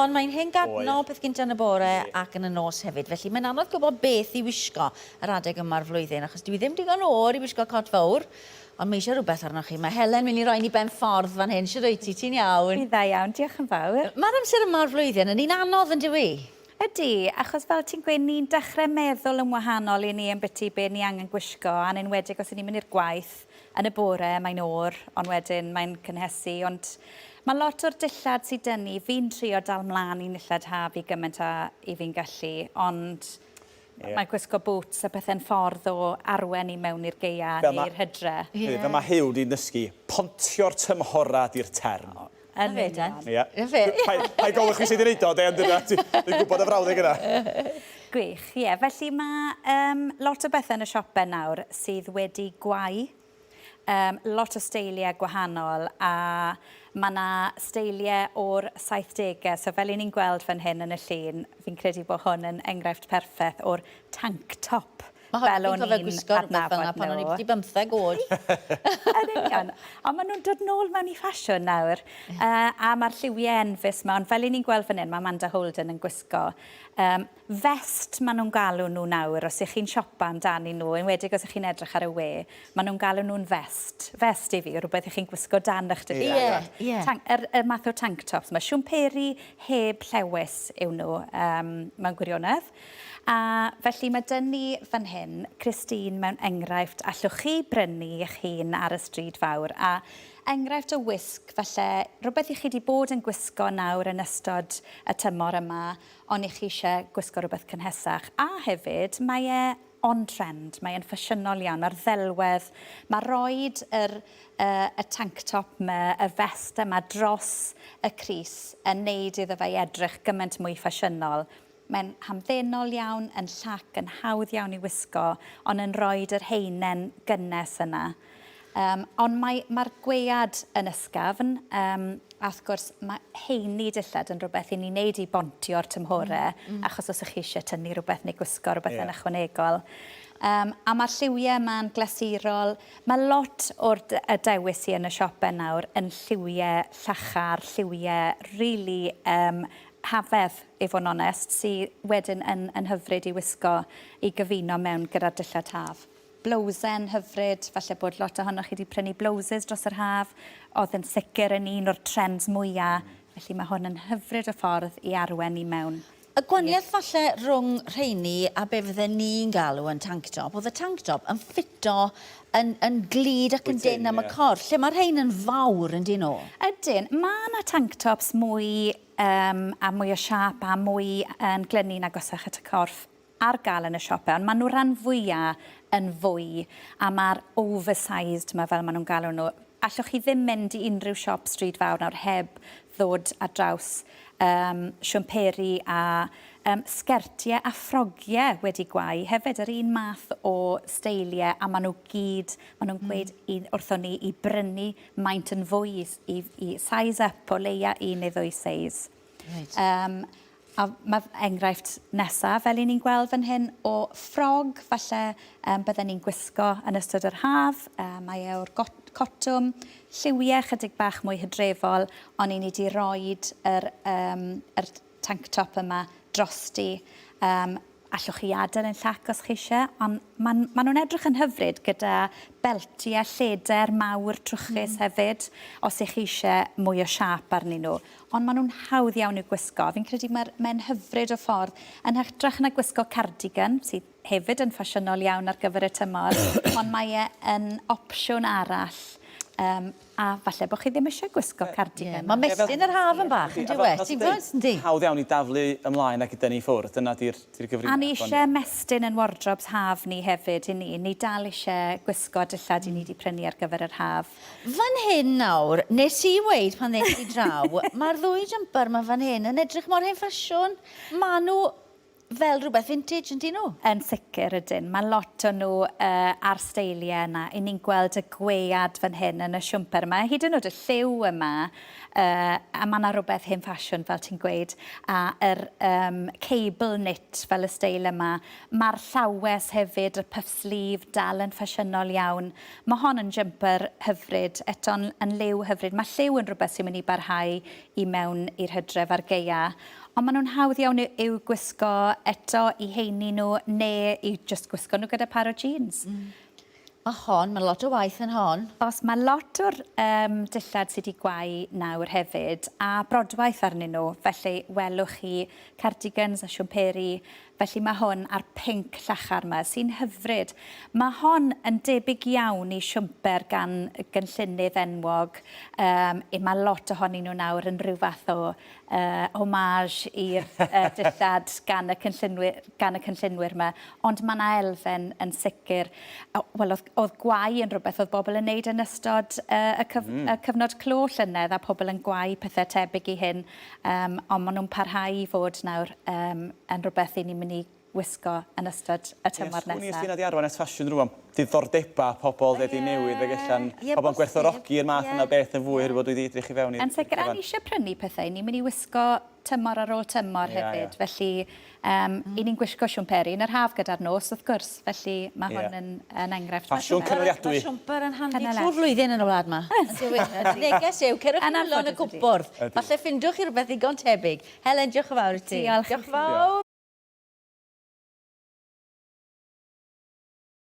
ond mae'n hen gadno peth gynta yn y bore ac yn y nos hefyd. Felly mae'n anodd gwybod beth i wisgo yr adeg yma'r flwyddyn, achos dwi ddim digon oer i wisgo cot fawr, ond mae eisiau rhywbeth arnoch chi. Mae Helen mynd i roi ni ben ffordd fan hyn. Shwt wyt ti? Ti'n iawn? Fi'n dda iawn, diolch yn fawr. Mae'r amser yma'r flwyddyn yn un anodd yn dyw i? Ydy, achos fel ti'n gweud, ni'n dechrau meddwl yn wahanol i ni ambiti be ni angen gwisgo, a'n enwedig os 'y ni'n mynd i'r gwaith yn y bore, mae'n oer, ond wedyn mae'n cynhesu, ond mae lot o'r dillad sydd 'da ni, fi'n trio dal mlaen i nillad haf i gymaint â i fi'n gallu, ond yeah. mae gwisgo boots a pethau'n ffordd o arwen i mewn i'r gaea neu'r hydre. Ie. Fel mae Huw 'di nysgu, pontio'r tymhorau 'di'r term. Yn fe, Dan. Ie. Yn fe. Paid gofyn chwi sydd wedi neud o, de, ond dyna, dwi'n gwybod y frawddeg yna. Gwych, ie. Felly mae um, lot o bethau yn y siopau nawr sydd wedi gwau. Um, lot o steiliau gwahanol a mae yna steiliau o'r 70au. So fel i ni'n gweld fan hyn yn y llun, fi'n credu bod hwn yn enghraifft perffaith o'r tank top. Mae fel hwn, o'n fi'n cofio i'n gwisgo rhywbeth fel 'na adnabod pan o'n i nhw. byti bymtheg oed. Yn union. Ond maen nhw'n dod nôl mewn i ffasiwn nawr. Uh, a mae'r lliwiau enfys 'ma, ond fel 'y ni'n gweld fan hyn, mae Amanda Holden yn gwisgo um, vest maen nhw'n galw nhw nawr, os ych chi'n siopa amdanyn nhw, enwedig os ych chi'n edrych ar y we, maen nhw'n galw nhw'n vest. Vest i fi, rhywbeth ych chi'n gwisgo dan eich dillad. Ie, ie. Tank, yr, y math o tank tops. Mae siwmperi heb llewys yw nhw um, mewn gwirionedd. A felly mae 'dyn ni fan hyn Christine mewn enghraifft allwch chi brynu eich hun ar y stryd fawr a enghraifft o wisg falle rhywbeth i chi 'di bod yn gwisgo nawr yn ystod y tymor yma ond i chi eisiau gwisgo rhywbeth cynhesach a hefyd mae e on trend, mae e'n ffasiynol iawn, mae'r ddelwedd, mae roid yr yy y tank top 'ma, y vest yma dros y crys yn neud iddo fe i edrych gymaint mwy ffasiynol. Mae'n hamddenol iawn, yn llac, yn hawdd iawn i wisgo, ond yn rhoid yr haenen gynnes yna. Um, ond mae, mae'r gwead yn ysgafn, um, a wrth gwrs mae heini dillad yn rhywbeth i ni wneud i bontio'r tymhorau, achos os ych chi eisiau tynnu rhywbeth neu gwisgo rhywbeth yeah. yn ychwanegol. Um, a mae'r lliwiau yma'n glasurol. Mae lot o'r y dewis i yn y siopau nawr yn lliwiau llachar, lliwiau really um, hafedd, i fod yn onest, sy wedyn yn yn hyfryd i wisgo i gyfuno mewn gyda'r dillad haf. Blowsen hyfryd, falle bod lot ohonoch chi 'di prynu blowses dros yr haf, o'dd yn sicr yn un o'r trends mwya, felly ma' hwn yn hyfryd o ffordd i arwen ni mewn Y gwaniaeth falle rhwng rheini a be fydden ni'n galw yn tank top, o'dd y tank top yn ffito yn yn glud ac yn dynn am y corff, lle mae'r rhein yn fawr yn dyn nhw? Ydyn, ma' 'na tank tops mwy yym a mwy o siâp a mwy yn glynu'n agosach at y corff ar gael yn y siopau, ond maen nhw rhan fwya yn fwy, a mae'r oversized 'ma fel maen nhw'n galw nhw, allwch chi ddim mynd i unrhyw siop stryd fawr nawr heb ddod ar draws yym siwmperi a yym sgertiau a ffrogiau wedi gwau hefyd, yr un math o steiliau a maen nhw gyd, maen nhw'n gweud i wrthon ni i brynu maint yn fwy i i i size up o leia un neu ddwy seis. Reit. Yym a ma' enghraifft nesa fel 'yn ni'n gweld fan hyn o ffrog falle yym bydden ni'n gwisgo yn ystod yr haf yy mae e o'r got- cotwm, lliwie chydig bach mwy hydrefol on' 'yn ni 'di roid yr yym yr tank top yma drosti yym Allwch chi adael yn llac os chi eisiau, ond maen, maen nhw'n edrych yn hyfryd gyda beltiau lleder mawr trwchus mm. hefyd, os ych chi eisiau mwy o siâp arnyn nhw. Ond maen nhw'n hawdd iawn i'w gwisgo. Fi'n credu mae'r mae'n hyfryd o ffordd, yn hytrach na gwisgo cardigan, sydd hefyd yn ffasiynol iawn ar gyfer y tymor, ond mae e yn opsiwn arall um, A falle bod chi ddim eisiau gwisgo cardigan. Ie, mae'n mestyn yr haf yn bach, yn dyw e? Ti'n gwybod, yndi? Hawdd iawn i daflu ymlaen ac i dynnu i ffwrdd, dyna 'di'r 'di'r gyfrinach. A ni eisiau mestyn yn wardrobes haf ni hefyd, 'yn ni? Ni dal eisiau gwisgo dillad 'yn ni 'di prynu ar gyfer yr haf. Fan hyn nawr, nes i weud pan ddes i draw, mae'r ddwy jumper 'ma fan hyn yn edrych mor hen ffasiwn. Maen nhw... fel rhywbeth vintage, yn dyn nhw? Yn sicr ydyn. Mae lot o nhw uh, ar steiliau yna. I ni'n gweld y gwead fan hyn yn y siwmper yma, hyd yn oed y lliw yma, uh, a mae yna rhywbeth hen ffasiwn, fel ti'n gweud, a yr um, cable knit fel y steil yma. Mae'r llawes hefyd, y puff sleeve, dal yn ffasiynol iawn. Mae hon yn jumper hyfryd, eto'n yn liw hyfryd. Mae lliw yn rhywbeth sy'n mynd i barhau i mewn i'r hydref a'r gaea. Ond maen nhw'n hawdd iawn i'w gwisgo eto i heini nhw neu i jyst gwisgo nhw gyda par o jeans. Mm. Mae hon, mae lot o waith yn hon. Os mae lot o'r um, dillad sydd wedi gwau nawr hefyd, a brodwaith arnyn nhw, felly welwch chi cardigans a siwmperi, felly mae hwn a'r pinc llachar yma sy'n hyfryd. Mae hon yn debyg iawn i siwmper gan gynllunydd enwog, um, mae lot ohonyn nhw nawr yn rhyw fath o uh, homage i'r uh, dillad gan y cynllunwyr, gan y cynllunwyr yma, ond mae yna elfen yn sicr. Wel, oedd, oedd gwau yn rhywbeth oedd bobl yn neud yn ystod uh, y, cyf mm. y cyfnod clo llynedd a pobl yn gwau pethau tebyg i hyn, um, ond maen nhw'n parhau i fod nawr um, yn rhywbeth i ni'n mynd i wisgo yn ystod y tymor nesaf. Ie, sgwn i os 'di arwain at ffasiwn rŵan, diddordeba pobl wedi newid ag ella'n pobl yn gwerthfawrogi'r math yna o beth yn fwy oherwydd bod wedi edrych i fewn i'r Yn sicr, a ni eisiau prynu pethau, ni'n mynd i wisgo tymor ar ôl tymor hefyd, felly um, mm. i ni'n gwisgo siwmperi yn yr haf gyda'r nos, wrth gwrs, felly mae hwn yn, yn enghraifft. Ffasiwn cynaliadwy. Mae siwmper yn handi trwy'r flwyddyn yn y wlad yma. Neges yw, cerwch i wylio yn y cwpwrdd. Falle ffindwch chi rhywbeth ddigon tebyg. Helen, diolch yn fawr i ti. Diolch. Diolch yn fawr.